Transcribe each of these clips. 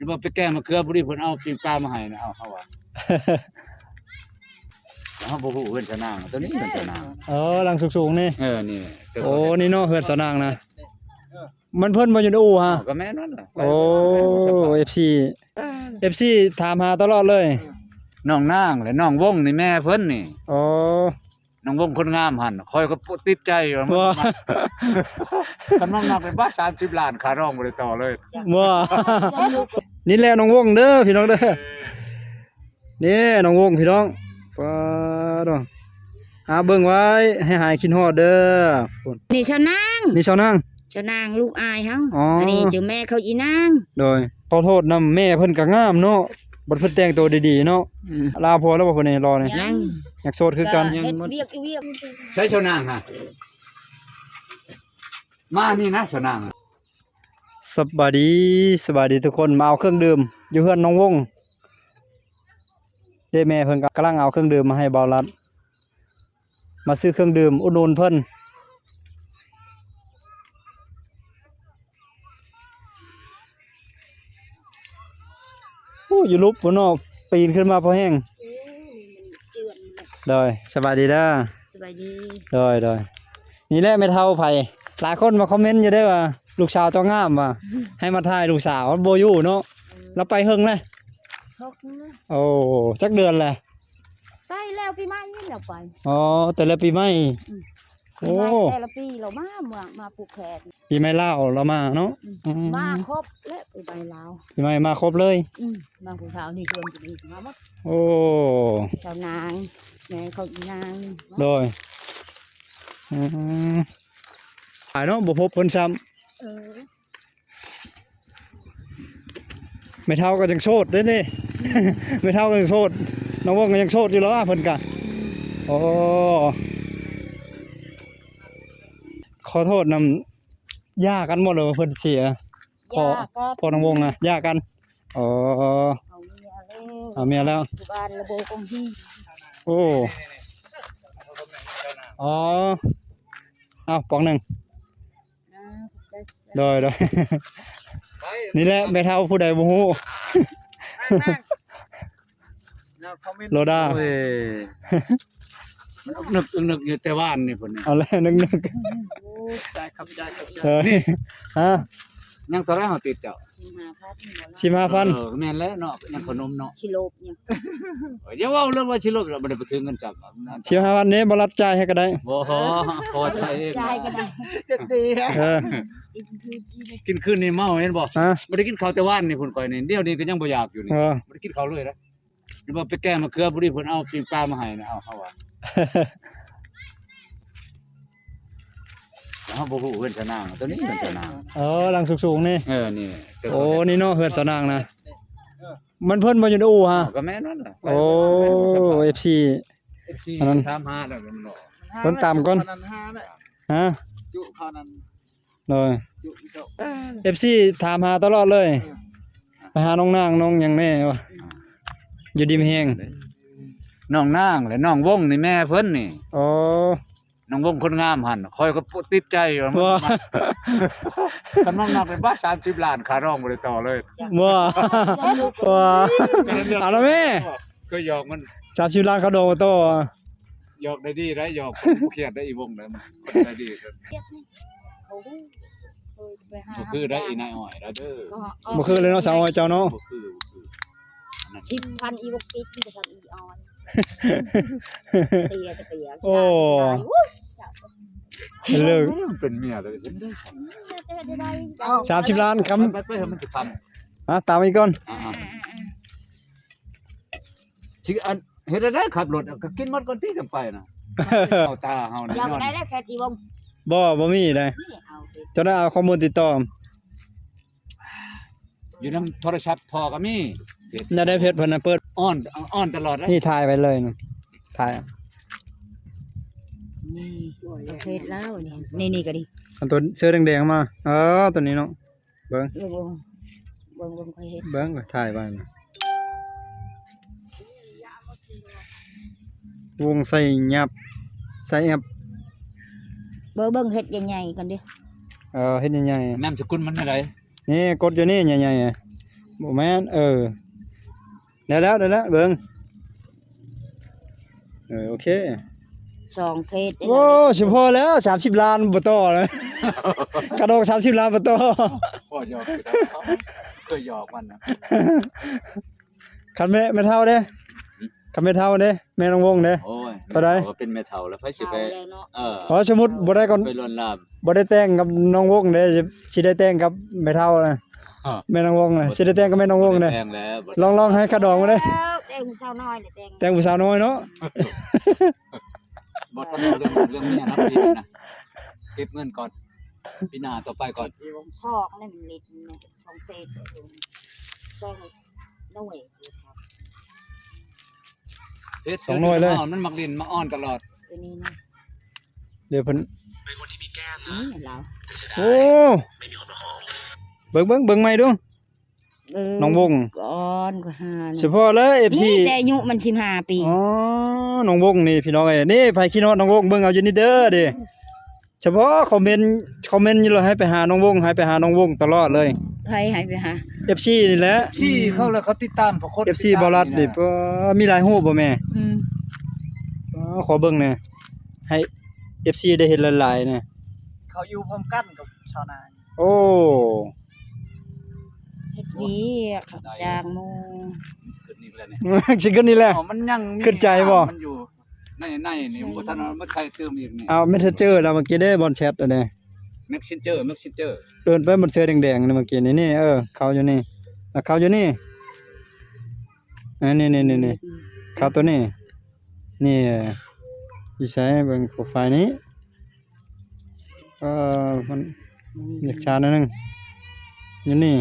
ວ່າໄປແກງມະເຂືອ ພໍດີເພິ່ນເອົາປີ້ງປາມາໃຫ້ນະ ເອົາ ເຮົາວ່າ ເຮົາບໍ່ຮູ້ເຮືອນສາວນາງ ຕົວນີ້ເຮືອນສາວນາງ ເອີ ຫຼັງສູງໆນີ້ ເອີ ນີ້ ໂອ້ ນີ້ເນາະ ເຮືອນສາວນາງນະ ມັນເພິ່ນບໍ່ຢູ່ໃນອູ່ຫະ ກໍແມ່ນນັ້ນແຫຼະ ໂອ້ ເອັຟຊີ ເອັຟຊີ ຖາມຫາຕະຫຼອດເລີຍ ນ້ອງນາງ ແລະ ນ້ອງວົງ ນີ້ແມ່ເພິ່ນນີ້ ໂອ້ ນ້ອງວົງຄົນງາມຫັ້ນ ຂ້ອຍກໍຕິດໃຈຢູ່ ບໍ່ ຄັນນ້ອງນັບເປັນບາດ ສາມສິບລ້ານ ຄ່າດອງບໍ່ໄດ້ຕໍ່ເລີຍ ບໍ່ ນີ້ແຫຼະນ້ອງວົງເດີພີ່ນ້ອງເດີ ນີ້ນ້ອງວົງພີ່ນ້ອງ ປາດ ຫາເບິ່ງໄວ້ ໃຫ້ຫາຍຄິດຮອດເດີ ນີ້ຊາວນາງ ນີ້ຊາວນາງ ຊາວນາງລູກອ້າຍເຮົາ ອໍ ອັນນີ້ເຈົ້າແມ່ເຂົາອີນາງ ໂດຍ ຂໍໂທດນຳ ແມ່ເພິ່ນກໍງາມເນາະ ບັດເພິ່ນແຕ່ງໂຕດີໆເນາະ ອືມ ລາຜົວແລ້ວບໍ່ຜູ້ນີ້ຫຼໍ່ນີ້ ຍັງ ຍັງໂສດຄືກັນ ເຮັດວຽກຢູ່ວຽກ ໃສຊາວນາງຫະ ມານີ້ນະຊາວນາງ ສະບາຍດີ ສະບາຍດີທຸກຄົນ ມາເອົາເຄື່ອງດື່ມຢູ່ເຮືອນນ້ອງວົງ ເດ້ ແມ່ເພິ່ນກໍກຳລັງເອົາເຄື່ອງດື່ມມາໃຫ້ບ່າວລັດ ມາຊື້ເຄື່ອງດື່ມອຸດໜູນເພິ່ນ ໂອ້ ຢູ່ຫຼຸບພຸ້ນເນາະ ປີນຂຶ້ນມາພໍແຮງ ໂດຍ ສະບາຍດີເດີ ສະບາຍດີ ໂດຍ ໂດຍ ນີ້ແຫຼະແມ່ເຖົ້າໃຜ ຫຼາຍຄົນມາຄອມເມັນຢູ່ເດ້ວ່າ ລູກສາວເຈົ້າງາມວ່າ ໃຫ້ມາຖ່າຍລູກສາວ ບໍ່ຢູ່ເນາະ ເອີ ລາວໄປເຫິງແລ້ວ ໂອ້ ຈັກເດືອນແລ້ວ ໄປແລ້ວປີໃໝ່ແລ້ວໄປ ອໍ ແຕ່ລະປີໃໝ່ ອືມ ໂອ້ ປີໃໝ່ແຕ່ລະປີລາວມາ ມາ ມາຜູກແຂນ ປີໃໝ່ລາວລາວມາເນາະ ອືມ ອືມ ມາຄົບແລ້ວປີໃໝ່ລາວ ປີໃໝ່ມາຄົບເລີຍ ອືມ ມາຜູ້ສາວນີ້ຊວນກັນມາໝົດ ໂອ້ ຊາວນາງ ແມ່ເຂົາອີນາງ ໂດຍ ອືມ ຫຼາຍເນາະ ບໍ່ພົບເພິ່ນຊ້ຳ ເອີ ແມ່ເຖົ້າກໍຍັງໂສດເດ້ນີ້ ແມ່ເຖົ້າກໍຍັງໂສດ ນ້ອງວົງກໍຍັງໂສດຢູ່ແລ້ວວ່າເພິ່ນກະ ໂອ້ ຂໍໂທດນຳ ຢ່າກັນບໍ່ ຫຼືວ່າເພິ່ນເສຍ ພໍ່ ພໍ່ນ້ອງວົງນະ ຢ່າກັນ ອໍ ເອົາເມຍແລ້ວ ເອົາເມຍແລ້ວ ຢູ່ບ້ານລະບໍ່ຄົງທີ່ ໂອ້ ອໍ ເອົາປອງໜຶ່ງ ອ່າ ຂອບໃຈ ໂດຍ ໂດຍ ນີ້ແຫຼະແມ່ເຖົ້າຜູ້ໃດບໍ່ຮູ້ ໂລດາ ໂອ້ຍ ນຶກໆຢູ່ແຕ່ວານນີ້ພຸ້ນນີ້ ເອົາແລ້ວນຶກໆ ໂອ້ ຂອບໃຈ ຂອບໃຈ ເອີ ນີ້ ຮະ ຍັງເທົ່າໃດເຮົາຕິດເຈົ້າ ສິບຫ້າພັນ ສິບຫ້າພັນ ເອີ ແມ່ນແລ້ວເນາະ ຍັງຂະໜົມເນາະ ຊິລົບຫຍັງ ຢ່າເວົ້າເລື່ອງວ່າຊິລົບ ບໍ່ໄດ້ໄປຖືເງິນຈັກ ສິບຫ້າພັນນີ້ບໍ່ລັດຈ່າຍໃຫ້ກໍໄດ້ ບໍ່ ພໍຈ່າຍເອງ ຈ່າຍກໍໄດ້ ເຈັບດີ ເອີ ກິນຄືນນີ້ເມົາເຫັນບໍ່ ຮະ ບໍ່ໄດ້ກິນເຂົ້າແຕ່ວານນີ້ພຸ້ນ ຂ້ອຍນີ້ ດຽວນີ້ກໍຍັງບໍ່ຢາກຢູ່ນີ້ ເອີ ບໍ່ໄດ້ກິນເຂົ້າເລີຍນະ ຫຼືວ່າໄປແກງມະເຂືອ ພໍດີເພິ່ນເອົາປີ້ງປາມາໃຫ້ນະ ເອົາ ເຮົາວ່າ ເຮົາບໍ່ຮູ້ເຮືອນສາວນາງ ຕົວນີ້ເຮືອນສາວນາງ ເອີ ຫຼັງສູງໆນີ້ ເອີ ນີ້ ໂອ້ ນີ້ເນາະ ເຮືອນສາວນາງນະ ມັນເພິ່ນບໍ່ຢູ່ໃນອູ່ຫະ ກໍແມ່ນນັ້ນແຫຼະ ໂອ້ ເອັຟຊີ ເອັຟຊີ ອັນນັ້ນ ຖາມຫາແລ້ວ ເພິ່ນຕາມກ່ອນ ອັນນັ້ນຫາແຫຼະ ຮະ ຈຸເຂົານັ້ນ ໂດຍ ເອັຟຊີ ຖາມຫາຕະຫຼອດເລີຍ ເອີ ໄປຫານ້ອງນາງນ້ອງຫຍັງແດ່ວະ ຢູ່ດີມີແຮງ ນ້ອງນາງ ແລະ ນ້ອງວົງ ນີ້ແມ່ເພິ່ນນີ້ ອໍ ນ້ອງວົງຄົນງາມຫັ້ນ ຂ້ອຍກໍຕິດໃຈຢູ່ ບໍ່ ຄັນນ້ອງນັບເປັນບາດ ສາມສິບລ້ານ ຄ່າດອງບໍ່ໄດ້ຕໍ່ເລີຍ ບໍ່ ບໍ່ ເອົາລະແມ່ ກໍຢອກມັນ ສາມສິບລ້ານຄ່າດອງບໍ່ຕໍ່ ຢອກໄດ້ດີໄດ໋ ຢອກບໍ່ຄຽດໄດ໋ ອີວົງໄດ໋ ມັນຄົນໃຈດີ ບໍ່ຄືໄດ໋ ອີນາຍອ້ອຍລະເດີ ບໍ່ຄືເລີຍເນາະ ສາວອ້ອຍເຈົ້າເນາະ ບໍ່ຄື ບໍ່ຄື ສິບພັນ ອີບົກອີກ ມີແຕ່ທຳອີອອຍ ເຕຍກະເຕຍ ໂອ້ ເລີກ ເປັນເມຍເລີຍ ສາມສິບລ້ານຄຳ ໄປ ໄປ ໃຫ້ມັນຊິຄຳ ຮະ ຕາມອີກກ່ອນ ອ່າ ຊິອັນ ເຮັດແນວໃດ ຂັບລົດກໍກິນໝົດກ່ອນຕິ ຈັ່ງໄປນະ ເອົາຕາເຮົານະ ຢາກໄດ້ແລ້ວແຟດອີວົງ ບໍ່ ບໍ່ມີໃດ ນີ້ເອົາເຮັດ ເຈົ້າໄດ້ເອົາຂໍ້ມູນຕິດຕໍ່ ຢູ່ນຳໂທລະສັບພໍ່ກໍມີ ແນວໃດເຟດເພິ່ນນະ ເປີດ ອອນ ອອນຕະຫຼອດເດ້ ນີ້ຖ່າຍໄວ້ເລີຍນະ ຖ່າຍ ນີ້ເຟດລາວນີ້ ນີ້ ນີ້ກໍດີ ອັນຕົວເສື້ອແດງໆມາ ເອີ ຕົວນີ້ເນາະ ເບິ່ງ ເບິ່ງ ເບິ່ງ ເບິ່ງ ຂ້ອຍເຮັດ ເບິ່ງ ຂ້ອຍຖ່າຍໄວ້ນະ ວົງໃສ່ຫຍັບ ໃສ່ແອັບ ເບິ່ງ ເບິ່ງເຮັດໃຫຍ່ໆກ່ອນເດີ້ ເອີ ເຮັດໃຫຍ່ໆ ນາມສະກຸນມັນແນວໃດ? ນີ້ ກົດຢູ່ນີ້ໃຫຍ່ໆ ອະ ບໍ່ແມ່ນ ເອີ ໄດ້ແລ້ວ ໄດ້ແລ້ວ ເບິ່ງ ເອີ ໂອເຄ ສອງເຟສ ໂອ້ ຊິພໍແລ້ວ ສາມສິບລ້ານບໍ່ຕໍ່ແລ້ວ ກະດອກສາມສິບລ້ານບໍ່ຕໍ່ ພໍຢອກຢູ່ດອກ ເຄີຍຢອກມັນນະ. ຄັນແມ່ ແມ່ເຖົ້າເດ້? ຫືມ? ຄັນແມ່ເຖົ້າເດ້? ແມ່ນ້ອງວົງເດ້? ໂອ້ຍ ເທົ່າໃດ? ແມ່ເຖົ້າກໍເປັນແມ່ເຖົ້າແລ້ວ ໃຜຊິໄປ ເຖົ້າແລ້ວເນາະ ເອີ ອໍ ສົມມຸດບໍ່ໄດ້ກັບ ໄປລວນລາມ ບໍ່ໄດ້ແຕ່ງກັບນ້ອງວົງເດ້ ຊິໄດ້ແຕ່ງກັບແມ່ເຖົ້ານະ ຮະ ແມ່ນ້ອງວົງນະ ບໍ່ ຊິໄດ້ແຕ່ງກັບແມ່ນ້ອງວົງເດ້ ບໍ່ໄດ້ແຕ່ງແລ້ວ ບໍ່ໄດ້ ລອງ ລອງໃຫ້ຄ່າດອງມາເດ້ ແຕ່ງຜູ້ສາວນ້ອຍນີ້ແຕ່ງ ແຕ່ງຜູ້ສາວນ້ອຍເນາະ ບໍ່ທັນເວົ້າເລື່ອງ ເລື່ອງເມຍນຳອີກນະ ເກັບເງິນກ່ອນ ປີໜ້າຕໍ່ໄປກ່ອນ ສອງນັ້ນລິດນະ ສອງເຟສ ສອງໜ່ວຍ ເຮັດ ສອງໜ່ວຍເລີຍ ມັນມັກຫຼິ້ນມັກອ້ອນຕະຫຼອດ ຕົວນີ້ນະ ດຽວເພິ່ນ ນີ້ລາວ ໂອ້ ເບິ່ງ ເບິ່ງ ເບິ່ງໃໝ່ດູ ເບິ່ງ ນ້ອງວົງ ກ່ອນກໍຫານະ ສະເພາະເລີຍ ເອັຟຊີ ນີ້ແຕ່ອາຍຸມັນສິບຫ້າປີ ອໍ ນ້ອງວົງນີ້ພີ່ນ້ອງເອີຍ ນີ້ໃຜຄິດຮອດນ້ອງວົງ ເບິ່ງເອົາຢູ່ນີ້ເດີ ເດ້ ສະເພາະຄອມເມັນ ຄອມເມັນຢູ່ເລີຍ ໃຫ້ໄປຫານ້ອງວົງ ໃຫ້ໄປຫານ້ອງວົງຕະຫຼອດເລີຍ ໃຜໃຫ້ໄປຫາ ເອັຟຊີນີ້ແຫຼະ ເອັຟຊີເຂົາລະ ເຂົາຕິດຕາມ ເອັຟຊີບ່າວລັດນີ້ ມີຫຼາຍຮູບບໍ່ແມ່? ອືມ ອໍ ຂໍເບິ່ງແດ່ ໃຫ້ເອັຟຊີໄດ້ເຫັນຫຼາຍໆແດ່ ເຂົາຢູ່ພ້ອມກັນກັບຊາວນາ ໂອ້ ເຮັດວຽກຮັບຈ້າງໝູ່ ຊິຂຶ້ນອີກແລ້ວນີ້ ຊິຂຶ້ນອີກແລ້ວ ອໍ ມັນຍັງມີ ຄຶດໃຈບໍ່? ມັນຢູ່ໃນ ໃນນີ້ ບໍ່ທັນເອົາມາໃສ່ຕື່ມອີກນີ້ ເອົາ ແມັດເຊັນເຈີແລ້ວ ເມື່ອກີ້ເດ້ ບ່ອນແຊັດອັນນີ້ ແມັດເຊັນເຈີ ແມັດເຊັນເຈີ ເອີ້ນໄປ ມັນເສື້ອແດງໆນີ້ ເມື່ອກີ້ນີ້ ນີ້ ເອີ ເຂົ້າຢູ່ນີ້ ແລ້ວເຂົ້າຢູ່ນີ້ ອັນນີ້ ນີ້ ນີ້ ນີ້ ເຂົ້າຕົວນີ້ ນີ້ ຢູ່ໃສ ເບິ່ງໂປຣໄຟລ໌ນີ້ ເອີ ມັນ ອືມ ຢາກຊາໜ້ອຍໜຶ່ງ ຢູ່ນີ້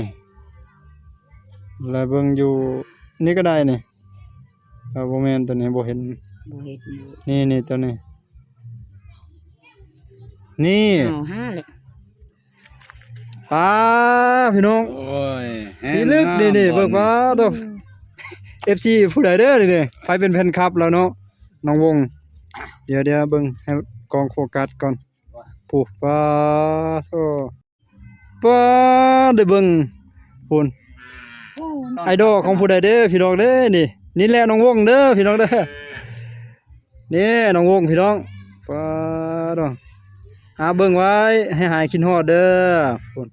ແລ້ວເບິ່ງຢູ່ນີ້ກໍໄດ້ນີ້ ເອີ ບໍ່ແມ່ນ ຕົວນີ້ບໍ່ເຫັນ ບໍ່ເຫັນຢູ່ ນີ້ ນີ້ ຕົວນີ້ ນີ້ ເອົາຫາແຫຼະ ປ້າ ພີ່ນ້ອງ ໂອ້ຍ ແຮງ ນີ້ລຶກ ງາມ ນີ້ ນີ້ ບ່ອນ ເບິ່ງ ປ້າໂທ້ ອືມ ເອັຟຊີຜູ້ໃດເດີ ນີ້ ນີ້ ໃຜເປັນແຟນຄລັບລາວເນາະ ນ້ອງວົງ ດຽວ ດຽວເບິ່ງໃຫ້ກ້ອງໂຟກັສກ່ອນ ຜູ້ ປ້າໂທ້ ປ້າ ໄດ້ເບິ່ງ ພຸ້ນ ໂອ້ ໄອດອລຂອງຜູ້ໃດເດີ ພີ່ນ້ອງເດີ ນີ້ ນີ້ແຫຼະນ້ອງວົງເດີ ພີ່ນ້ອງເດີ ນີ້ນ້ອງວົງ ພີ່ນ້ອງ ປ້າໂທ້ ຫາເບິ່ງໄວ້ ໃຫ້ຫາຍຄິດຮອດເດີ ພຸ້ນ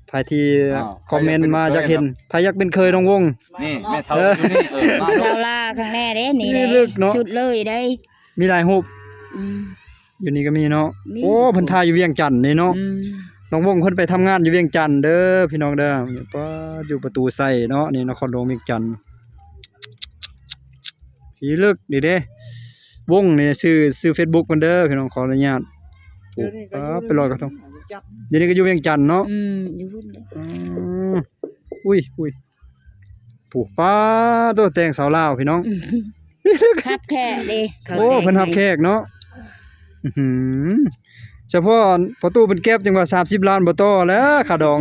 ໃຜທີ່ ອ້າວ ຄອມເມັນມາຢາກເຫັນ ໃຜຢາກເປັນເຂີຍນ້ອງວົງ ນີ້ແມ່ເຖົ້າ ເອີ ຢູ່ນີ້ ເອີ ມາ ສາວລາວຂ້າງແນ່ເດ້ ນີ້ແຫຼະ ສຸດເລີຍເດ້ ມີຫຼາຍຮູບ ອືມ ຢູ່ນີ້ກໍມີເນາະ ມີ ໂອ້ ເພິ່ນຖ່າຍຢູ່ວຽງຈັນນີ້ເນາະ ອືມ ນ້ອງວົງເພິ່ນໄປທຳງານຢູ່ວຽງຈັນເດີ ພີ່ນ້ອງເດີ ປ້າ ຢູ່ປະຕູໄຊເນາະ ນີ້ນະຄອນຫຼວງວຽງຈັນ ພີເລິກນີ້ເດ້ ວົງນີ້ຊື່ ຊື່ເຟສບຸກເພິ່ນເດີ ພີ່ນ້ອງ ຂໍອະນຸຍາດ ໂອ້ ປ້າ ໄປລອຍກະທົງ ວຽງຈັນ ດຽວນີ້ກໍຢູ່ວຽງຈັນເນາະ ອືມ ຢູ່ພຸ້ນເດ້ ອືມ ອຸ້ຍ ອຸ້ຍ ຜູ້ ປ້າໂທ້ ແຕ່ງສາວລາວ ພີ່ນ້ອງ ຮັບແຂກເດ້ ໂອ້ ເຂົາແຕ່ງ ເພິ່ນຮັບແຂກເນາະ ອືຫື ສະເພາະພໍ່ຕູ້ເພິ່ນແກັບຈັ່ງວ່າສາມສິບລ້ານບໍ່ຕໍ່ແລ້ວຄ່າດອງ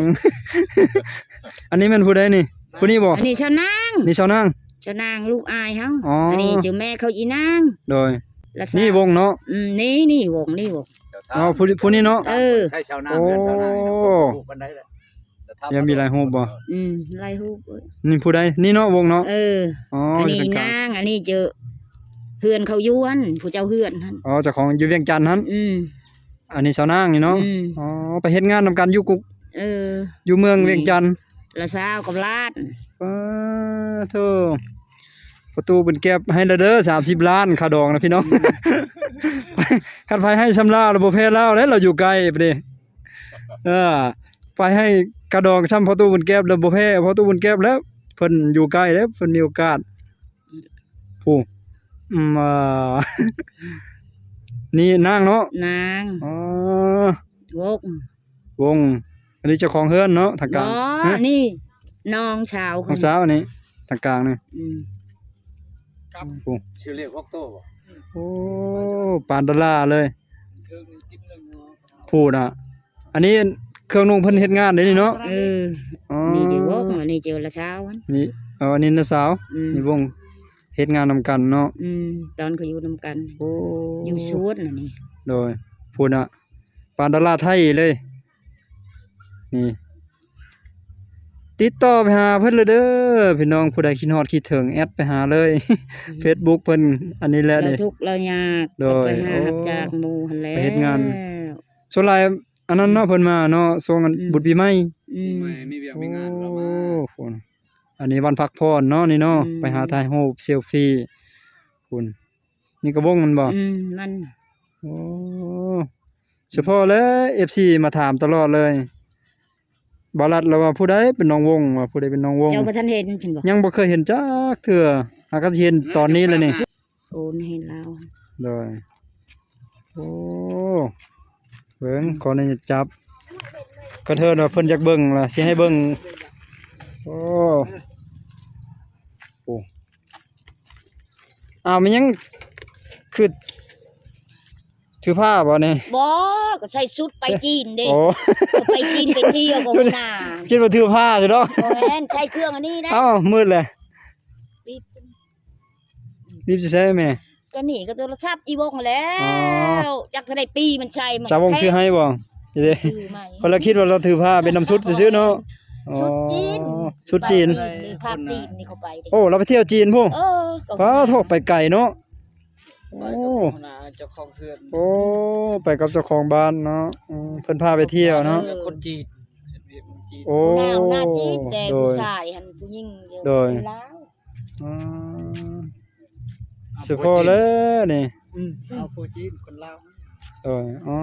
ອັນນີ້ແມ່ນຜູ້ໃດນີ້ ຜູ້ນີ້ບໍ່? ອັນນີ້ຊາວນາງ ນີ້ຊາວນາງ ຊາວນາງລູກອ້າຍເຮົາ ອໍ ອັນນີ້ເຈົ້າແມ່ເຂົາອີນາງ ໂດຍ ນີ້ວົງເນາະ ອືມ ນີ້ ນີ້ວົງ ນີ້ວົງ ອໍ ຜູ້ ຜູ້ນີ້ເນາະ ເອີ ໃຊ່ຊາວນາງ ໂອ້ ເຮືອນຊາວນາງນີ້ເນາະ ບໍ່ຮູ້ປານໃດແຫຼະ ແລ້ວມີຫຼາຍຮູບບໍ່? ອືມ ຫຼາຍຮູບ ນີ້ຜູ້ໃດ? ນີ້ເນາະ ວົງເນາະ ເອີ ອໍ ອັນນີ້ນາງ ອັນນີ້ເຈົ້າ ເຮືອນເຂົາຢູ່ຫັ້ນ ຜູ້ເຈົ້າເຮືອນຫັ້ນ ອໍ ເຈົ້າຂອງຢູ່ວຽງຈັນຫັ້ນ ອືມ ອັນນີ້ຊາວນາງນີ້ເນາະ ອືມ ອໍ ໄປເຮັດງານນຳກັນຢູ່ກຸກ ເອີ ຢູ່ເມືອງວຽງຈັນ ລະຊາວກັບລ້ານ ປ້າໂທ້ ພໍ່ຕູ້ເພິ່ນແກັບໃຫ້ແລ້ວເດີ ສາມສິບລ້ານຄ່າດອງນະພີ່ນ້ອງ ອືມ ຄັນໃຜໃຫ້ຊ່ຳລາວລະບໍ່ແພ້ລາວເດ້ ລາວຢູ່ໃກ້ປານນີ້ ເອີ ໄປໃຫ້ກະດອງຊ່ຳພໍ່ຕູ້ບຸນແກັບ ແລ້ວບໍ່ແພ້ພໍ່ຕູ້ບຸນແກັບແລ້ວ ເພິ່ນຢູ່ໃກ້ເດ້ ເພິ່ນມີໂອກາດ ຜູ້ ອືມ ເອີ ນີ້ນາງເນາະ ນາງ ອໍ ວົງ ວົງ ອັນນີ້ເຈົ້າຂອງເຮືອນເນາະ ທາງກາງ ບໍ່ ຮະ ນີ້ນ້ອງສາວ ນ້ອງສາວອັນນີ້ ທາງກາງນີ້ ອືມ ໂອ້ ຊື່ເລກຫົກໂຕບໍ່? ໂອ້ ປານດາລາເລີຍ ຜູ້ນະ ອັນນີ້ເຄື່ອງນຸ່ງເພິ່ນເຮັດງານເດ້ນີ້ເນາະ ເອີ ອໍ ນີ້ເຈົ້າວົງ ອັນນີ້ເຈົ້າລະຊາວ ນີ້ ເອີ ອັນນີ້ນະສາວ ອືມ ນີ້ວົງ ເຮັດງານນຳກັນເນາະ ອືມ ຕອນເຂົາຢູ່ນຳກັນ ໂອ້ ຢູ່ສວນອັນນີ້ ໂດຍ ພຸ້ນນະ ປານດາລາໄທເລີຍ ນີ້ ຕິດຕໍ່ໄປຫາເພິ່ນເລີຍເດີ ພີ່ນ້ອງ ຜູ້ໃດຄິດຮອດຄິດເຖິງ ແອັດໄປຫາເລີຍ ອືມ ເຟສບຸກເພິ່ນ ອັນນີ້ແຫຼະ ລາວທຸກລາວຍາກ ໂດຍ ກໍໄປຫາ ໂອ້ ຮັບຈ້າງໝູ່ຫັ້ນແຫຼະ ໄປເຮັດງານ ສ່ວນຫຼາຍອັນນັ້ນເນາະ ອືມ ເພິ່ນມາເນາະ ຊ່ວງ ອືມ ບຸນປີໃໝ່ ອືມ ປີໃໝ່ມີວຽກມີງານລາວມາ ໂອ້ ພຸ້ນ ອັນນີ້ວັນພັກຜ່ອນເນາະ ນີ້ເນາະ ອືມ ໄປຫາຖ່າຍຮູບເຊລຟີ ພຸ້ນ ນີ້ກໍວົງມັນບໍ່? ອືມ ມັນ ໂອ້ ສະເພາະແຫຼະ ເອັຟຊີ ມາຖາມຕະຫຼອດເລີຍ ບ່າວລັດລາວວ່າ ຜູ້ໃດເປັນນ້ອງວົງ ວ່າຜູ້ໃດເປັນນ້ອງວົງ ເຈົ້າບໍ່ທັນເຫັນຊັ້ນບໍ່? ຍັງບໍ່ເຄີຍເຫັນຈັກເທື່ອ ຫາກໍຊິເຫັນຕອນນີ້ແຫຼະນີ້ ໂອນໃຫ້ລາວ ໂດຍ ໂອ້ ເບິ່ງ ອືມ ຂໍອະນຸຍາດຈັບ ກະເທີນວ່າເພິ່ນຢາກເບິ່ງລະ ຊິໃຫ້ເບິ່ງ ໂອ້ ໂອ້ ອ້າວ ແມ່ນຫຍັງຄືຖືຜ້າບໍ່ນີ້? ບໍ່ ກໍໃສ່ຊຸດໄປຈີນເດ້ ໂອ້ ກໍໄປຈີນໄປທ່ຽວກໍຫົວໜ້າ ຄິດວ່າຖືຜ້າຢູ່ດອກ ບໍ່ແມ່ນ ໃສ່ເຄື່ອງອັນນີ້ນະ ອ້າວ ມືດແຫຼະ ບີບ ບີບຊິໃສ່ແມ່? ກໍນີ້ກໍໂທລະສັບອີວົງແລ້ວ ອໍ ຈັກເທົ່າໃດປີມັນໃສ່ມັນ ສາວວົງ ແພງ ຊື້ໃຫ້ບໍ່? ເດ້ ຊື້ໃໝ່ ເພິ່ນລະຄິດວ່າລາວຖືຜ້າເປັນນຳຊຸດຊື່ໆເນາະ ຊຸດຈີນ ອໍ ຊຸດຈີນ ນີ້ ນີ້ ຜ້າຕີນນີ້ເຂົາໄປເດ້ ໂອ້ ລາວໄປທ່ຽວຈີນພຸ້ນ ເອີ ປ້າໂທ້ ໄປໄກເນາະ ໂອ້ ໄປກັບຫົວໜ້າເຈົ້າຂອງເຮືອນ ໂອ້ ໄປກັບເຈົ້າຂອງບ້ານເນາະ ອືມ ເພິ່ນພາໄປທ່ຽວເນາະ ເອີ ຄົນຈີນ ຄົນຈີນ ໂອ້ ຫົວໜ້າ ຫົວໜ້າຈີນ ແຕ່ ໂດຍ ຜູ້ຊາຍຫັ້ນຜູ້ຍິງ ໂດຍ ຄົນລາວ ອໍ ສະເພາະແລ້ວນີ້ ອືມ ເອົາຜູ້ຈີນຄົນລາວ ໂດຍ ອໍ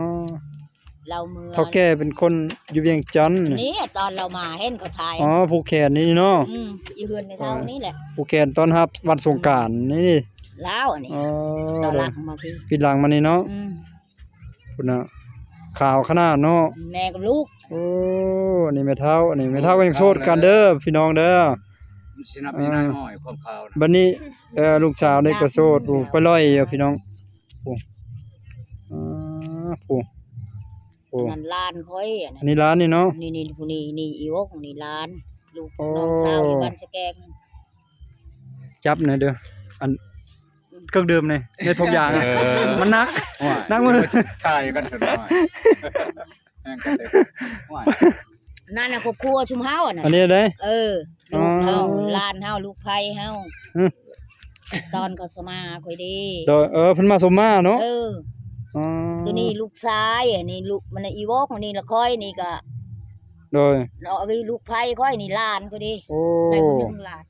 ລາວເມືອ ເຖົ້າແກ່ເປັນຄົນຢູ່ວຽງຈັນ ນີ້ຕອນລາວມາເຫັນເຂົາຖ່າຍ ອໍ ຜູກແຂນນີ້ເນາະ ອືມ ຢູ່ເຮືອນແມ່ເຖົ້ານີ້ແຫຼະ ຜູກແຂນຕ້ອນຮັບວັນສົງການນີ້ ລາວອັນນີ້ ອໍ ຕອນຫຼັງມາພີ້ ປີຫຼັງມານີ້ເນາະ ອືມ ພຸ້ນນະ ຂາວຂະໜາດເນາະ ແມ່ກັບລູກ ໂອ້ ອັນນີ້ແມ່ເຖົ້າ ອັນນີ້ແມ່ເຖົ້າກໍຍັງໂສດກັນເດີ ພີ່ນ້ອງເດີ ມັນຊິນັບມີນາຍອ້ອຍຄວາມຂາວນະ ບັດນີ້ ເອີ ລູກສາວນີ້ກໍໂສດ ໂອ້ ໄປລອຍຢູ່ ພີ່ນ້ອງ ໂອ້ ອ່າ ໂອ້ ໂອ້ ອັນນັ້ນຫຼານຂ້ອຍ ອັນນັ້ນ ອັນນີ້ຫຼານນີ້ເນາະ ນີ້ ນີ້ ຜູ້ນີ້ ນີ້ອີວົງ ນີ້ຫຼານ ລູກ ໂອ້ ນ້ອງສາວຢູ່ບ້ານສະແກງ ຈັບແດ່ເດີ ອັນ ເຄື່ອງດື່ມນີ້ ໃນຖົງຢາງ ເອີ ມັນໜັກ ໂອ້ຍ ໜັກໝົດ ຖ່າຍກັນຊັ້ນ ໂອ້ຍ ແຮງກັນເດ້ ໂອ້ຍ ນັ້ນນະ ຄອບຄົວຊຸມເຮົາ ອັນນັ້ນ ອັນນີ້ເດ້ ເອີ ລູກເຮົາ ອໍ ຫຼານເຮົາ ລູກໃພ້ເຮົາ ອືມ ຕອນເຂົາສະມາຂ້ອຍເດ້ ໂດຍ ເອີ ເພິ່ນມາສົມມາເນາະ ເອີ ອໍ ໂຕນີ້ລູກຊາຍ ອັນນີ້ລູກມັນ ອີວົງ ອັນນີ້ລະຂ້ອຍ ນີ້ກະ ໂດຍ ເນາະ ອັນນີ້ລູກໃພ້ຂ້ອຍ ນີ້ຫຼານຂ້ອຍເດ້ ໂອ້ ໄດ້ຜູ້ໜຶ່ງຫຼານ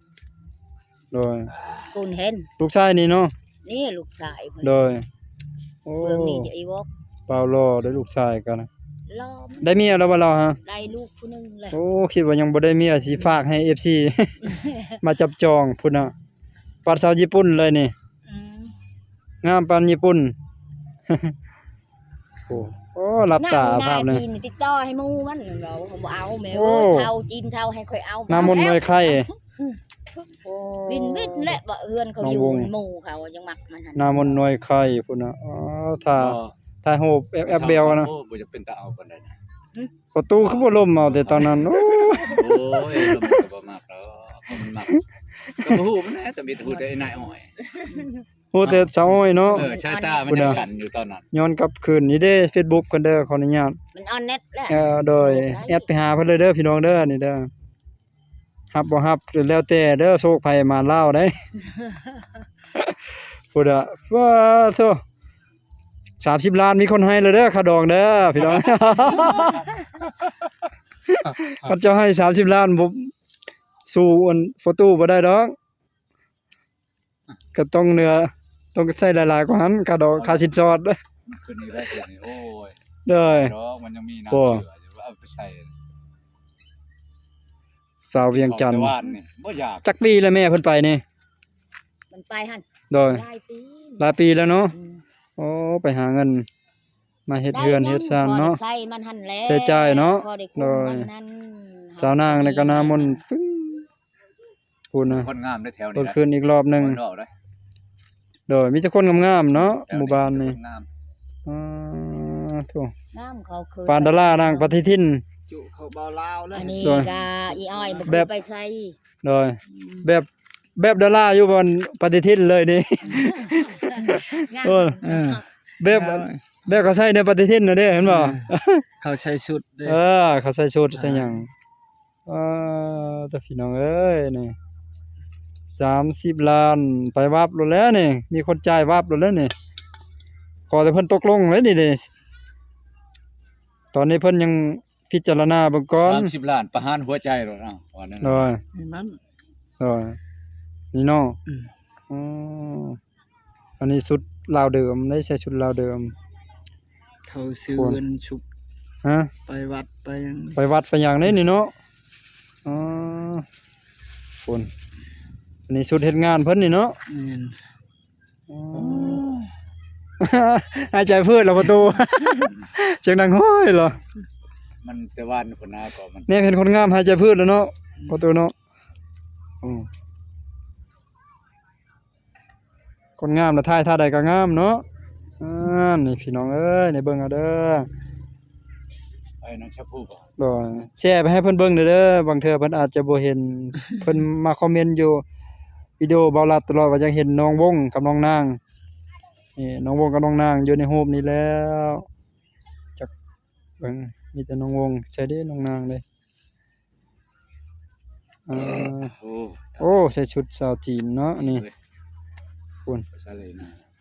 ໂດຍ ຄູນເຫັນ ລູກຊາຍນີ້ເນາະ ນີ້ລູກຊາຍຂ້ອຍ ໂດຍ ໂອ້ ເບິ່ງນີ້ຈະອີວອກ ບ່າວຫຼໍ່ເດ້ ລູກຊາຍກໍນະ ຫຼໍ່ ໄດ້ເມຍແລ້ວບໍ່ລາວຫະ? ໄດ້ລູກຜູ້ໜຶ່ງແລ້ວ ໂອ້ ຄິດວ່າຍັງບໍ່ໄດ້ເມຍ ຊິຝາກໃຫ້ເອັຟຊີ ມາຈັບຈອງພຸ້ນນະ ປານສາວຍີ່ປຸ່ນເລີຍນີ້ ອືມ ງາມປານຍີ່ປຸ່ນ ໂອ້ ໂອ້ ຫຼັບຕາພາບນີ້ ໜ້າໜ້າຈີນນີ້ຕິດຕໍ່ໃຫ້ໝູ່ມັນ ເຮົາບໍ່ເອົາແມ່ ໂອ້ ເອີຍ ເຖົ້າຈີນເຖົ້າໃຫ້ຂ້ອຍເອົາ ໜ້າມົນນວຍໄຂ່ ໂອ້ ວິນວິນແຫຼະ ວ່າເຮືອນເຂົາຢູ່ ນ້ອງວົງ ໝູ່ເຂົາຍັງມັກມັນຫັ້ນ ໜ້າມົນນວຍໄຂ່ພຸ້ນນະ ອໍ ຖ້າ ບໍ່ ຖ້າຮູບແອບແບວນະ ໂອ້ ບໍ່ຈະເປັນຕາເອົາປານໃດນະ ຫຶ ປະຕູຄືບໍ່ລົມເອົາແຕ່ຕອນນັ້ນ ໂອ້ ໂອ້ຍ ລົມກໍບໍ່ມັກດອກ ມັນມັກ ກໍບໍ່ຮູ້ມັນແຫຼະ ແຕ່ມີແຕ່ຮູ້ແຕ່ໄອ້ນາຍອ້ອຍ ຮູ້ແຕ່ສາວອ້ອຍເນາະ ເອີ ສາຍຕາມັນຍັງສັ່ນຢູ່ຕອນນັ້ນ ຍ້ອນກັບຄືນນີ້ເດ້ ເຟສບຸກເພິ່ນເດີ ຂໍອະນຸຍາດ ມັນອ່ອນເນັດແຫຼະ ເອີ ໂດຍ ແອັດໄປຫາເພິ່ນເລີຍເດີ ພີ່ນ້ອງເດີ ນີ້ເດີ ຮັບບໍ່ຮັບກໍແລ້ວແຕ່ເດີ ໂຊກໃຜມາລາວໄດ໋ ພຸ້ນນະ ວ້າໂທ້ ສາມສິບລ້ານ ມີຄົນໃຫ້ແລ້ວເດີ ຄ່າດອງເດີ ພີ່ນ້ອງ ຄັນເຈົ້າໃຫ້ສາມສິບລ້ານ ບໍ່ ສູ້ອັນພໍ່ຕູ້ບໍ່ໄດ້ດອກ ກໍຕ້ອງເໜືອ ຕ້ອງໃຊ້ຫຼາຍໆກວ່າຫັ້ນ ຄ່າດອກ ຄ່າສິນສອດ ມັນຂຶ້ນອີກແລ້ວ ໂອ້ຍ ໂດຍ ດອກ ມັນຍັງມີນ້ຳເຊືອຢູ່ ເອົາໄປໃສ່ ສາວວຽງຈັນ ແຕ່ວ່ານີ້ບໍ່ຢາກ ຈັກປີແລ້ວແມ່ເພິ່ນໄປນີ້? ມັນໄປຫັ້ນ ໂດຍ ຫຼາຍປີ ຫຼາຍປີແລ້ວເນາະ ອືມ ໂອ້ ໄປຫາເງິນມາເຮັດເຮືອນເຮັດຊານເນາະ ໃຊ້ມັນຫັ້ນແຫຼະ ໃຊ້ຈ່າຍເນາະ ພໍໄດ້ຄຸມ ໂດຍ ມັນນັ້ນ ສາວນາງນີ້ກໍໜ້າມົນ ປຶ້ງ ພຸ້ນນະ ຄົນງາມໃນແຖວນີ້ ເພິ່ນຂຶ້ນອີກລອບໜຶ່ງ ໂດຍ ມີແຕ່ຄົນງາມໆເນາະ ແຖວນີ້ ໝູ່ບ້ານນີ້ ມີແຕ່ຄົນງາມ ອໍ ໂທ້ ງາມ ເຂົາຄື ປານດາລານາງປະຕິທິນ ຈຸເຂົ້າເບົາລາວເລີຍ ອັນນີ້ ໂດຍ ກະອີອ້ອຍບໍ່ເຄີຍໄປໃສ ໂດຍ ອືມ ແບບ ແບບດາລາຢູ່ບ່ອນປະຕິທິນເລີຍນີ້ ງາມ ໂອ້ຍ ເອີ ແບບ ແບບເຂົາໃສ່ໃນປະຕິທິນນະເດ້ ເຫັນບໍ່ ເອີ ເຂົາໃສ່ຊຸດເດ້ ເອີ ເຂົາໃສ່ຊຸດໃສ່ຫຍັງ ອ່າ ເຈົ້າ ພີ່ນ້ອງເອີຍ ນີ້ ສາມສິບລ້ານ ໄປວັບໂລດແລ້ວນີ້ ມີຄົນຈ່າຍວັບໂລດແລ້ວນີ້ ຂໍແຕ່ເພິ່ນຕົກລົງເລີຍນີ້ເດ້ ຕອນນີ້ເພິ່ນຍັງພິຈາລະນາເບິ່ງກ່ອນ ສາມສິບລ້ານ ປະຫານຫົວໃຈໂລດ ເອົາ ວ່າແນວນັ້ນ ໂດຍ ນີ້ເນາະ ອືມ ອໍ ອັນນີ້ຊຸດລາວເດີມ ໄດ້ໃສ່ຊຸດລາວເດີມ ເຂົາຊື້ເງິນຊຸບ ຮະ ໄປວັດໄປຫຍັງ ໄປວັດໄປຫຍັງເດ້ນີ້ເນາະ ອໍ ພຸ້ນ ອັນນີ້ຊຸດເຮັດງານເພິ່ນນີ້ເນາະ ແມ່ນ ອໍ ຫາຍໃຈພືດແລ້ວປະຕູ ສຽງດັງໂຫຍເລີຍ ມັນແຕ່ວານພຸ້ນນາ ກໍມັນ ແນມເຫັນຄົນງາມຫາຍໃຈພືດແລ້ວເນາະ ປະຕູເນາະ ອືມ ຄົນງາມລະຖ່າຍທ່າໃດກໍງາມເນາະ ອ່າ ນີ້ພີ່ນ້ອງເອີຍ ນີ້ເບິ່ງເອົາເດີ ໄປນຳຊາພູບໍ ໂດຍ ແຊໄປໃຫ້ເພິ່ນເບິ່ງເດີ ບາງເທື່ອເພິ່ນອາດຈະບໍ່ເຫັນ ເພິ່ນມາຄອມເມັນຢູ່ວິດີໂອບ່າວລັດຕະຫຼອດວ່າຢາກເຫັນນ້ອງວົງກັບນ້ອງນາງ ນີ້ນ້ອງວົງກັບນ້ອງນາງຢູ່ໃນຮູບນີ້ແລ້ວ ຈັກເບິ່ງ ມີແຕ່ນ້ອງວົງ ໃສເດນ້ອງນາງເດ? ອ່າ ໂອ້ ໂອ້ ໃສ່ຊຸດຊາວຈີນເນາະ ນີ້ ພຸ້ນ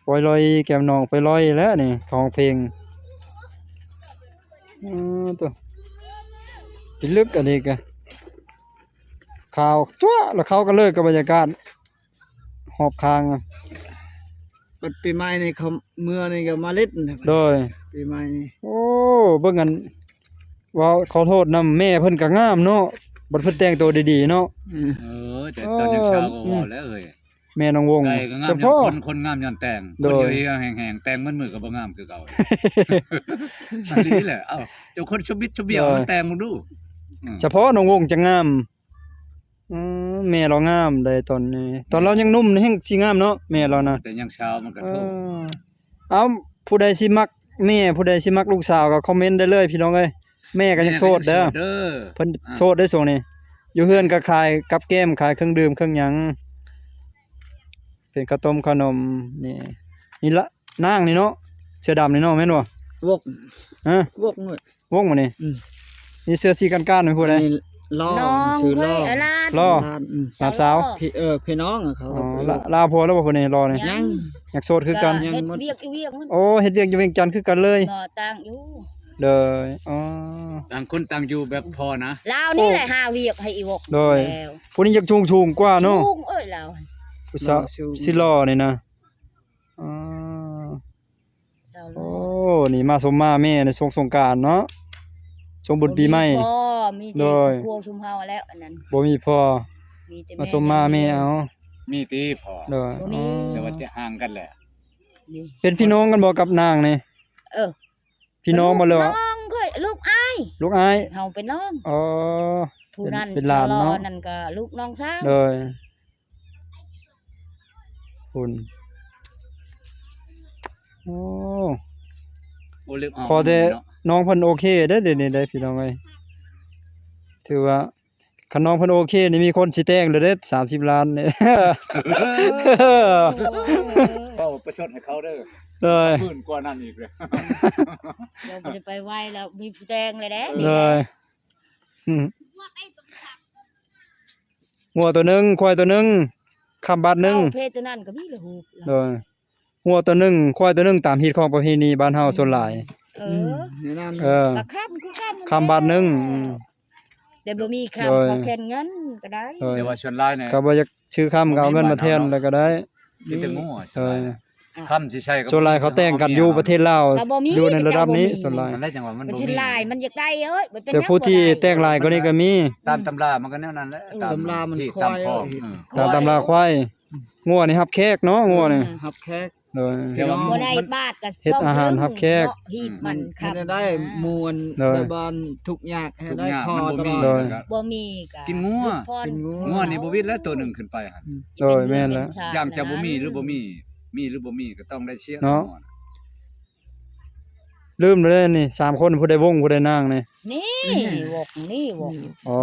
ປອຍລອຍແກ້ມນ້ອງ ປອຍລອຍແລ້ວນີ້ ຮ້ອງເພງ ອໍ ໂຕ ພິລຶກອັນນີ້ກະ ຂາວຈັ້ວ ລະເຂົ້າກັນເລີຍກັບບັນຍາກາດ ຮອບຂ້າງ ບັດປີໃໝ່ນີ້ເຂົາເມືອນີ້ກໍມາຫຼິ້ນ ໂດຍ ປີໃໝ່ນີ້ ໂອ້ ເບິ່ງອັນ ເວົ້າຂໍໂທດນຳ ແມ່ເພິ່ນກໍງາມເນາະ ບັດເພິ່ນແຕ່ງໂຕດີໆເນາະ ອືມ ເອີ ແຕ່ຕອນຍັງສາວກໍເວົ້າແລ້ວເອີຍ ແມ່ນ້ອງວົງ ສະເພາະ ຄົນງາມຍ້ອນແຕ່ງ ໂດຍ ຄົນຢູ່ແຫ້ງໆ ແຕ່ງໝົດມື້ກໍບໍ່ງາມຄືເກົ່າ ອີ່ຫຼີແຫຼະ ເອົ້າ ເຈົ້າຄົນສະບິດສະບຽວ ໂດຍ ແຕ່ງເບິ່ງດູ ອືມ ສະເພາະນ້ອງວົງຈັ່ງງາມ ອືມ ແມ່ລາວງາມໃດ໋ຕອນນີ້ ຕອນລາວຍັງໜຸ່ມແຮ່ງຊິງາມເນາະ ແມ່ລາວນະ ແຕ່ຍັງສາວມັນກໍ ເອີ ໂທດ ເອົ້າ ຜູ້ໃດຊິມັກແມ່ ຜູ້ໃດຊິມັກລູກສາວກໍຄອມເມັນໄດ້ເລີຍພີ່ນ້ອງເອີຍ ແມ່ກໍຍັງໂສດເດີ ແມ່ກໍຍັງໂສດເດີ ເພິ່ນ ອ່າ ໂສດເດ້ຊ່ວງນີ້ ຢູ່ເຮືອນກໍຂາຍກັບແກ້ມ ຂາຍເຄື່ອງດື່ມເຄື່ອງຫຍັງ ເປັນເຂົ້າຕົ້ມເຂົ້າໜົມ ນີ້ ນີ້ລະ ນາງນີ້ເນາະ ເສື້ອດຳນີ້ເນາະ ແມ່ນບໍ່? ວົງ ຮະ? ວົງເວີຍ ວົງບໍ່ນີ້? ອືມ ນີ້ເສື້ອສີກ້ານໆ ແມ່ນຜູ້ໃດ? ນີ້ລໍ ຊື່ລໍ ເອີ ຫຼານ ຫຼານ ອືມ ຫຼານສາວ ພີ່ ເອີ ພີ່ນ້ອງເຂົາ ອໍ ລາ ລາຜົວແລ້ວບໍ່ຜູ້ນີ້ລໍນີ້? ຍັງ ຍັງ ຍັງໂສດຄືກັນ ຍັງ ເຮັດວຽກຢູ່ວຽງມັນ ໂອ້ ເຮັດວຽກຢູ່ວຽງຈັນຄືກັນເລີຍ ບໍ່ ຕ່າງຢູ່ ໂດຍ ອໍ ຕ່າງຄົນຕ່າງຢູ່ແບບພໍ່ນະ ລາວນີ້ແຫຼະ ໂອ້ ຫາວຽກໃຫ້ອີ່ວົງ ໂດຍ ແລ້ວ ຜູ້ນີ້ຢາກສູງ ສູງກວ່າເນາະ ສູງ ເອີຍ ລາວ ຜູ້ສາວ ສູງ ຊິຫຼໍ່ນີ້ນະ ອໍ ໂອ້ ນີ້ມາຊົມມາແມ່ໃນຊ່ວງສົງການເນາະ ຊ່ວງບຸນປີໃໝ່ ບໍ່ມີພໍ່ ມີແຕ່ ໂດຍ ຄົວຊຸມເຮົາແລ້ວ ອັນນັ້ນ ບໍ່ມີພໍ່ ມີແຕ່ ມາຊົມມາແມ່ເອົາ ມີຕິພໍ່ ໂດຍ ບໍ່ມີ ອໍ ແຕ່ວ່າຈະຫ່າງກັນແຫຼະ ນີ້ ເປັນພີ່ນ້ອງກັນບໍ່ກັບນາງນີ້? ເອີ ພີ່ນ້ອງບໍ່ ຫຼືວ່າ ລູກນ້ອງເຄີຍ ລູກອ້າຍ ລູກອ້າຍ ເຮົາເປັນນ້ອງ ອໍ ຜູ້ນັ້ນ ເປັນ ເປັນຫຼານເນາະ ຊະລໍນັ້ນກໍລູກນ້ອງສາວ ໂດຍ ພຸ້ນ ໂອ້ ໂອ້ ເລັກອອກ ຂໍແຕ່ ເນາະ ນ້ອງເພິ່ນໂອເຄເດ້ ດຽວນີ້ໄດ້ພີ່ນ້ອງເອີຍ ຖືວ່າ ຄັນນ້ອງເພິ່ນໂອເຄນີ້ ມີຄົນຊິແຕ່ງແລ້ວເດ້ ສາມສິບລ້ານນີ້ ເວົ້າປະຊົດໃຫ້ເຂົາເດີ ໂດຍ ໝື່ນກວ່ານັ້ນອີກເລີຍ ຍັງບໍ່ໄດ້ໄປໄວແລ້ວ ມີຜູ້ແຕ່ງແລ້ວເດ້ ໂດຍ ອືມ ງົວໂຕໜຶ່ງ ຄວາຍໂຕໜຶ່ງ ຄຳບາດໜຶ່ງ ເອົາ ເພດໂຕນັ້ນກໍມີລະຮູບ ໂດຍ ງົວໂຕໜຶ່ງ ຄວາຍໂຕໜຶ່ງ ຕາມຮີດຂອງປະເພນີບ້ານເຮົາສ່ວນຫຼາຍ ເອີ ອືມ ແນວນັ້ນ ເອີ ກໍຄຳຄືກັນ ຄຳບາດໜຶ່ງ ອືມ ແຕ່ບໍ່ມີຄຳ ໂດຍ ຂໍແທນເງິນກໍໄດ້ ໂດຍ ແຕ່ວ່າສ່ວນຫຼາຍນີ້ ເຂົາບໍ່ຢາກຊື້ຄຳ ກໍເອົາເງິນມາແທນແລ້ວກໍໄດ້ ມີແຕ່ງົວ ໂດຍ ຄຳຊິໃຊ້ກໍ ສ່ວນຫຼາຍເຂົາແຕ່ງກັນຢູ່ປະເທດລາວ ກໍບໍ່ມີ ຢູ່ໃນລະດັບນີ້ ເຂົາເຈົ້າບໍ່ມີ ສ່ວນຫຼາຍ ນັ້ນແຫຼະ ຈັ່ງວ່າມັນບໍ່ມີ ສ່ວນຫຼາຍມັນຢາກໄດ້ເອີຍ ມັນເປັນ ແຕ່ຜູ້ທີ່ແຕ່ງຫຼາຍກວ່ານີ້ກໍມີ ຕາມຕຳລາມັນກໍແນວນັ້ນແຫຼະ ອືມ ຕາມ ຕຳລາມັນ ທີ່ ຄວາຍ ຕາມຂອງ ເອີ ອືມ ຕາມຕຳລາຄວາຍ ງົວນີ້ຮັບແຂກເນາະ ງົວນີ້ ອືມ ຮັບແຂກ ໂດຍ ແຕ່ວ່າບໍ່ໄດ້ບາດກໍ ເຮັດອາຫານຮັບແຂກ ເນາະ ຮີດມັນ ອືມ ຄຳ ເຮັດໃຫ້ໄດ້ມ່ວນ ໂດຍ ແບບວ່າທຸກຍາກໃຫ້ໄດ້ ທຸກຍາກ ພໍຕະຫຼອດ ມັນບໍ່ມີເນາະ ບໍ່ມີກໍກິນງົວ ກິນງົວ ງົວນີ້ບໍ່ວິດແລ້ວ ໂຕໜຶ່ງຂຶ້ນໄປຫັ້ນ ອືມ ໂດຍ ແມ່ນແລ້ວ ຢ່າງຈະບໍ່ມີຫຼືບໍ່ມີ ມີຫຼືບໍ່ມີກໍຕ້ອງໄດ້ເສຍເນາະ ລືມແລ້ວເດ້ນີ້ ສາມຄົນ ຜູ້ໃດວົງ ຜູ້ໃດນາງນີ້ ນີ້ ນີ້ ວົງ ນີ້ວົງ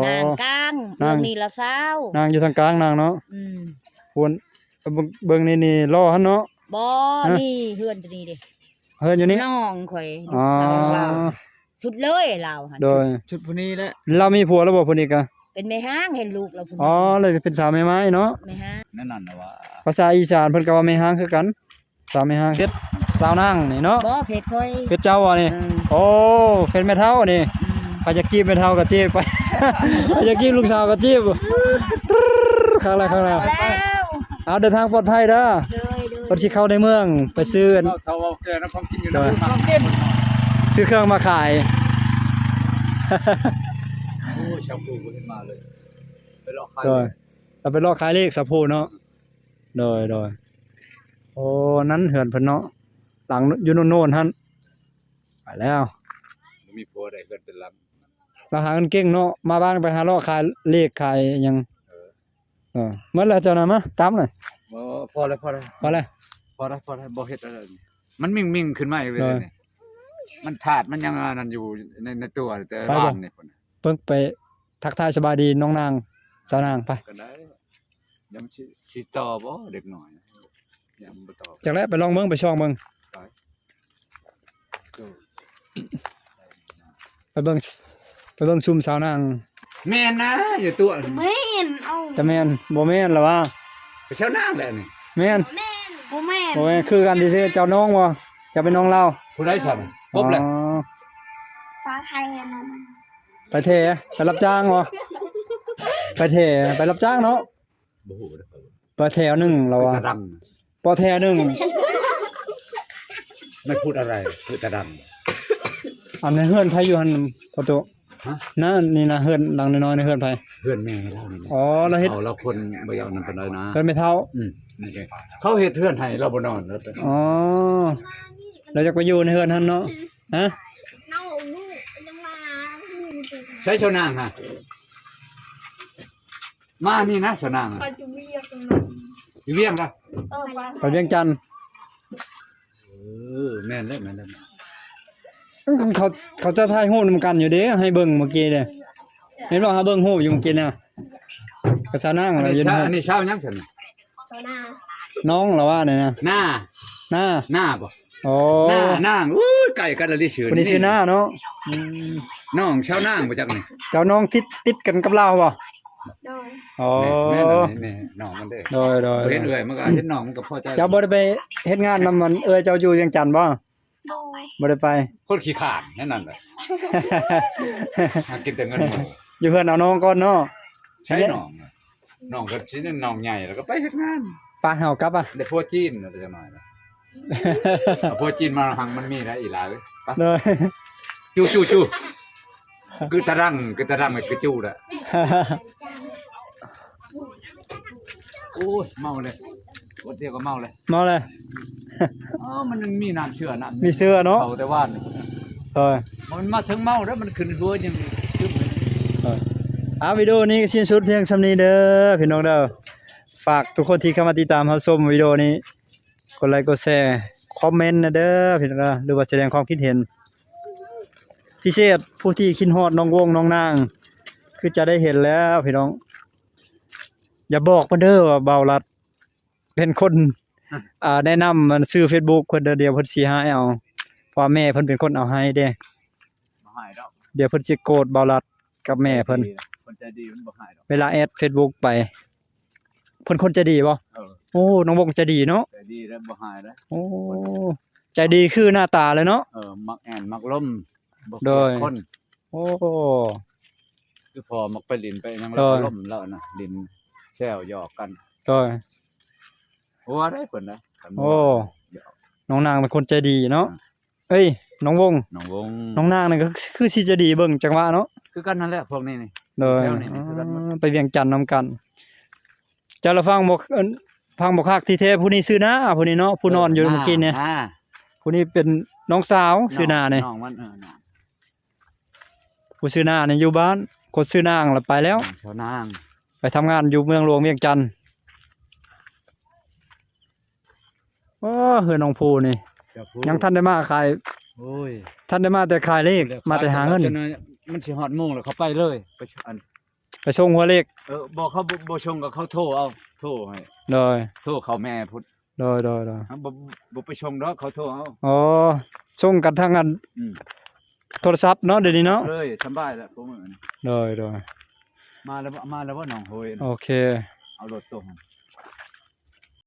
ອໍ ນາງກາງ ນາງ ເບື້ອງນີ້ລະຊາວ ນາງຢູ່ທາງກາງນາງເນາະ ອືມ ຄວນ ເບິ່ງ ເບິ່ງນີ້ ນີ້ລໍຫັ້ນເນາະ ບໍ່ ຮະ ນີ້ເຮືອນໂຕນີ້ເດ້ ເຮືອນຢູ່ນີ້ ນ້ອງຂ້ອຍ ອໍ ລູກສາວ ສຸດເລີຍລາວຫັ້ນ ໂດຍ ຊຸດ ຊຸດຜູ້ນີ້ແຫຼະ ລາວມີຜົວແລ້ວບໍ່ ຜູ້ນີ້ກະ? ເປັນແມ່ຮ້າງ ເຫັນລູກລາວພຸ້ນ ອໍ ເລີຍເປັນສາວແມ່ໄມ້ເນາະ ແມ່ຮ້າງ ແນວນັ້ນນະວ່າ ພາສາອີສານເພິ່ນກໍວ່າແມ່ຮ້າງຄືກັນ ສາວແມ່ຮ້າງ ເພັດສາວນາງນີ້ເນາະ ບໍ່ ເພັດຂ້ອຍ ເພັດເຈົ້າບໍ່ນີ້ ອືມ ໂອ້ ເພັດແມ່ເຖົ້ານີ້ ອືມ ໃຜຢາກຈີບແມ່ເຖົ້າກໍຈີບໄປ ໃຜຢາກຈີບລູກສາວກໍຈີບ ຄັກແລ້ວ ຄັກແລ້ວ ເອົາ ເດີນທາງປອດໄພເດີ ໂດຍ ໂດຍ ເພິ່ນຊິເຂົ້າໃນເມືອງໄປຊື້ ເຂົາເວົ້າແກ່ນຳຂອງກິນຢູ່ນຳ ຂອງກິນ ຊື້ເຄື່ອງມາຂາຍ ໂອ້ຍ ຊາວຜູ້ບໍ່ເຫັນມາເລີຍ ໄປເລາະຂາຍ ໂດຍ ລາວໄປເລາະຂາຍເລກສາໂພເນາະ ໂດຍ ໂດຍ ໂອ້ ນັ້ນເຮືອນເພິ່ນເນາະ ຫຼັງຢູ່ໂນ້ນໆຫັ້ນ ໄປແລ້ວ ບໍ່ມີຜົວໄດ້ເຮືອນເປັນຫຼັງ ລາວຫາເງິນເກັ່ງເນາະ ມາບ້ານໄປຫາເລາະຂາຍເລກຂາຍຫຍັງ ເອີ ເອີ ໝົດແລ້ວເຈົ້ານະ ມາຕາມໜ່ອຍ ບໍ່ ພໍແລ້ວ ພໍແລ້ວ ພໍແລ້ວ ພໍແລ້ວ ພໍແລ້ວ ບໍ່ເຮັດແລ້ວ ມັນມິ່ງໆຂຶ້ນມາອີກເລີຍ ໂດຍ ນີ້ ມັນທາດ ມັນຍັງອັນນັ້ນຢູ່ໃນ ໃນຕົວ ແຕ່ ໄປບໍ່ ບ້ານນີ້ພຸ້ນ ເບິ່ງໄປ ທັກທາຍສະບາຍດີນ້ອງນາງ ສາວນາງ ໄປ ກໍໄດ້ ຍັງຊິ ຊິຕໍ່ບໍ່ເດັກນ້ອຍ ຍັງບໍ່ຕໍ່ ຈັກແຫຼະ ໄປລອງເບິ່ງ ໄປສ່ອງເບິ່ງ ໄປ ໄປເບິ່ງ ໄປເບິ່ງຊຸມສາວນາງ ແມ່ນນະ ຢ່າຕົວະ ແມ່ນ ເອົາ ຈະແມ່ນ ບໍ່ແມ່ນລະວ່າ ໄປສາວນາງແຫຼະນີ້ ແມ່ນ ແມ່ນ ບໍ່ແມ່ນ ບໍ່ແມ່ນ ຄືກັນທີ່ເຈົ້ານ້ອງບໍ່ ເຈົ້າເປັນນ້ອງລາວ ຜູ້ໃດຊັ້ນ ຄົບແຫຼະ ອໍ ປາໄທອັນນັ້ນ ໄປແຖ ໄປຮັບຈ້າງບໍ່ ໄປແຖ ໄປຮັບຈ້າງເນາະ ບໍ່ຮູ້ເດີ ປະແຖວໜຶ່ງລາວວ່າ ຕາດຳ ປະແຖວໜຶ່ງ ນາຍພູດອະໄລ ຄືຕາດຳ ອັນໃນເຮືອນໃຜຢູ່ຫັ້ນພໍ່ໂຕ ຮະ ນະ ນີ້ນະ ເຮືອນຫຼັງນ້ອຍໆ ໃນເຮືອນໃຜ ເຮືອນແມ່ລາວນີ້ແຫຼະ ອໍ ລາວເຮັດ ເອົາ ລາວຄົນບໍ່ຢາກນັ້ນປານໃດນະ ເຮືອນແມ່ເຖົ້າ ອືມ ເຂົາເຮັດເຮືອນໃຫ້ລາວບໍ່ນອນ ອໍ ລາວຢາກໄປຢູ່ໃນເຮືອນຫັ້ນເນາະ ຮະ ໃສ່ຊາວນາງຫະ ມານີ້ນະສະນາງ ໄປຢູ່ວຽງ ຢູ່ວຽງລະ ເອີ ໄປວຽງຈັນ ເອີ ແມ່ນແລ້ວ ແມ່ນແລ້ວ ເຂົາ ເຂົາເຈົ້າຖ່າຍຮູບນຳກັນຢູ່ເດ້ ໃຫ້ເບິ່ງມື້ກີ້ເດ້ ເຫັນບໍ່ ເຮົາເບິ່ງຮູບຢູ່ມື້ກີ້ນະ ກັບສາວນາງ ອັນນີ້ ລະຢູ່ ຊາວ ອັນນີ້ຊາວຫຍັງຊັ້ນ ຊາວນາ ນ້ອງລະວ່ານີ້ນະ ນາ ນາ ນາບໍ່ ອໍ ນາ ນາງ ໂອ້ຍ ໃກ້ກັນລະລິຊື່ ຜູ້ນີ້ຊື່ນາເນາະ ອືມ ນ້ອງຊາວນາງບໍ່ຈັກນີ້ ເຈົ້ານ້ອງຕິດ ຕິດກັນກັບລາວບໍ່ ໂດຍ ອໍ ແມ່ນ ແມ່ນ ແມ່ນ ນ້ອງມັນເດ້ ໂດຍ ໂດຍ ບໍ່ເຫັນເອື້ອຍມັນກໍເຫັນນ້ອງມັນກໍພໍໃຈ ເຈົ້າບໍ່ໄດ້ໄປເຮັດງານນຳມັນ ເອື້ອຍເຈົ້າຢູ່ວຽງຈັນບໍ່ ບໍ່ ບໍ່ໄດ້ໄປ ຄົນຂີ້ຄ້ານແນວນັ້ນແຫຼະ ຫາກິນແຕ່ເງິນໝູ່ ຢູ່ເຮືອນເອົານ້ອງກ່ອນເນາະ ໃຊ້ນ້ອງ ນ້ອງກໍຊິໄດ້ນ້ອງໃຫຍ່ແລ້ວກໍໄປເຮັດງານ ປະເຮົາກັບອະ ໄດ້ຜົວຈີນແລ້ວຈັກໜ້ອຍນະ ເອົາຜົວຈີນມາຫັ້ນມັນມີໄດ້ອີຫຼາເອີຍ ໄປ ໂດຍ ຈູ້ ຈູ້ ຈູ້ ຄືຕະດັງ ຄືຕະດັງ ຄືຈູ້ລະ ໂອ້ຍ ເມົາເລີຍ ວັນດຽວກໍເມົາເລີຍ ເມົາເລີຍ ອໍ ມັນຍັງມີນ້ຳເຊື້ອນະ ມີເຊື້ອເນາະ ເຂົ້າແຕ່ວານນີ້ ໂດຍ ມັນມາເຖິງເມົາເດີ ມັນຂຶ້ນຫົວຍັງຂຶ້ນ ໂດຍ ອ່າ ວິດີໂອນີ້ກໍສິ້ນສຸດພຽງສ່ຳນີ້ເດີ ພີ່ນ້ອງເດີ ຝາກທຸກຄົນທີ່ເຂົ້າມາຕິດຕາມຮັບຊົມວິດີໂອນີ້ ກົດໄລກົດແຊ ຄອມເມັນແດ່ເດີພີ່ນ້ອງເດີ ຫຼືວ່າສະແດງຄວາມຄິດເຫັນ ພິເສດຜູ້ທີ່ຄິດຮອດນ້ອງວົງນ້ອງນາງ ຄືຈະໄດ້ເຫັນແລ້ວພີ່ນ້ອງ ຢ່າບອກເພິ່ນເດີວ່າບ່າວລັດເປັນຄົນ ອ່າ ແນະນຳອັນຊື່ເຟສບຸກເພິ່ນເດີ ດຽວເພິ່ນຊິຮ້າຍເອົາ ເພາະວ່າແມ່ເພິ່ນເປັນຄົນເອົາໃຫ້ເດ້ ບໍ່ຮ້າຍດອກ ດຽວເພິ່ນຊິໂກດບ່າວລັດກັບແມ່ເພິ່ນ ເພິ່ນໃຈດີ ມັນບໍ່ຮ້າຍດອກ ເວລາແອັດເຟສບຸກໄປ ເພິ່ນຄົນໃຈດີບໍ່? ເອີ ໂອ້ ນ້ອງວົງໃຈດີເນາະ ໃຈດີແລ້ວບໍ່ຮ້າຍເດ້ ໂອ້ ໃຈດີຄືໜ້າຕາເລີຍເນາະ ເອີ ມັກແອ່ນມັກລົມ ບໍ່ ໂດຍ ຄົນ ໂອ້ ຄືພໍ່ມັກໄປຫຼິ້ນໄປຫຍັງ ໂດຍ ແລ້ວກໍລົມແລ້ວນະ ຫຼິ້ນແຊວຫຍອກກັນ ໂດຍ ຫົວໄດ້ເພິ່ນນະ ໂອ້ ນ້ອງນາງເປັນຄົນໃຈດີເນາະ ອ່າ ເອີຍ ນ້ອງວົງ ນ້ອງວົງ ນ້ອງນາງນີ້ກໍຄືຊິໃຈດີເບິ່ງຈັງຫວະເນາະ ຄືກັນນັ້ນແຫຼະພວກນີ້ນີ້ ໂດຍ ແຖວນີ້ນີ້ຄືກັນໝົດ ອໍ ໄປວຽງຈັນນຳກັນ ເຈົ້າລະຟັງບໍ່ ເອີ້ນ ຟັງບໍ່ຄັກ ທີ່ແທ້ຜູ້ນີ້ຊື່ນາ ຜູ້ນີ້ເນາະ ຜູ້ນອນຢູ່ ເອີ ເມື່ອກີ້ນີ້ ນາ ຜູ້ນີ້ເປັນນ້ອງສາວ ນ້ອງ ຊື່ນານີ້ ນ້ອງມັນ ເອີ ນ້ອງ ຜູ້ຊື່ນານີ້ຢູ່ບ້ານ ຄົນຊື່ນາງລະໄປແລ້ວ ເຈົ້ານາງ ໄປທຳງານຢູ່ເມືອງຫຼວງວຽງຈັນ ໂອ້ ເຮືອນນ້ອງພູນີ້ ເຈົ້າພູ ຍັງທັນໄດ້ມາຂາຍ ໂອ້ຍ ທັນໄດ້ມາແຕ່ຂາຍເລກ ມາແຕ່ຫາເງິນ ມັນຊິຮອດໂມງແລ້ວ ເຂົາໄປເລີຍ ໄປ ອັນ ໄປສົ່ງຫົວເລກ ເອີ ບໍ່ ເຂົາບໍ່ ບໍ່ສົ່ງກໍເຂົາໂທເອົາ ໂທໃຫ້ ໂດຍ ໂທເຂົ້າແມ່ພຸ້ນ ໂດຍ ໂດຍ ໂດຍ ເຮົາບໍ່ ບໍ່ໄປສົ່ງດອກ ເຂົາໂທເອົາ ອໍ ສົ່ງກັນທາງອັນ ອືມ ໂທລະສັບເນາະ ດຽວນີ້ເນາະ ເລີຍ ສຳບາຍແລ້ວ ພວກມື້ນີ້ ໂດຍ ໂດຍ ມາແລ້ວບໍ່ ມາແລ້ວບໍ່ ໜອງໂຮຍ ໂອເຄ ເອົາລົດຕົງ